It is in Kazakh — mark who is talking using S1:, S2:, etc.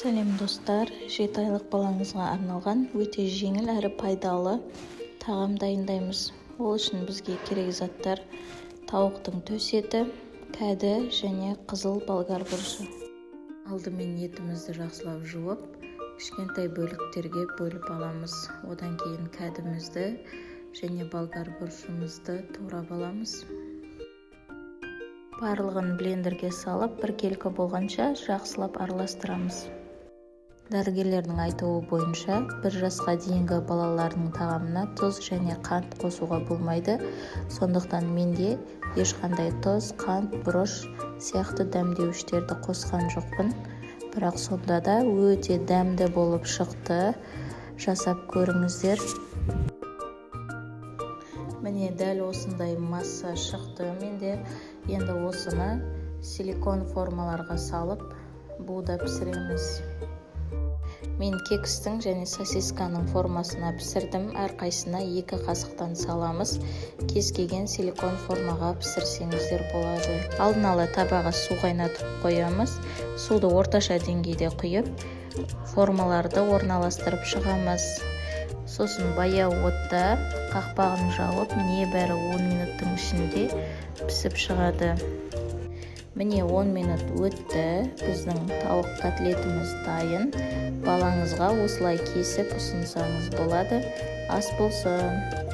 S1: Сәлем, достар! 7 айлық балаңызға арналған өте жеңіл әрі пайдалы тағам дайындаймыз. Ол үшін бізге керек заттар: тауықтың төс еті, кәді және қызыл болгар бұрышы. Алдымен етімізді жақсылап жуып, кішкентай бөліктерге бөліп аламыз. Одан кейін кәдімізді және болгар бұрышымызды турап аламыз. Барлығын блендерге салып, біркелкі болғанша жақсылап араластырамыз. Дәрігерлердің айтуы бойынша, 1 жасқа дейінгі балалардың тағамына тұз және қант қосуға болмайды. Сондықтан мен де ешқандай тұз, қант, бұрыш сияқты дәмдеуіштерді қосқан жоқпын. Бірақ сонда да өте дәмді болып шықты. Жасап көріңіздер. Міне, дәл осындай масса шықты менде. Енді осыны силикон формаларға салып, буда пісіреміз. Мен кекстің және сосисканың формасына пісірдім. Әрқайсысына 2 қасықтан саламыз. Кез келген силикон формаға пісірсеңіздер болады. Алдын ала табаға су қайнатып қоямыз. Суды орташа деңгейде құйып, формаларды орналастырып шығамыз. Сосын баяу отта қақпағын жауып, небәрі 10 минуттың ішінде пісіп шығады. Міне, 10 минут өтті, біздің тауық котлетіміз дайын. Балаңызға осылай кесіп ұсынсаңыз болады. Ас болсын!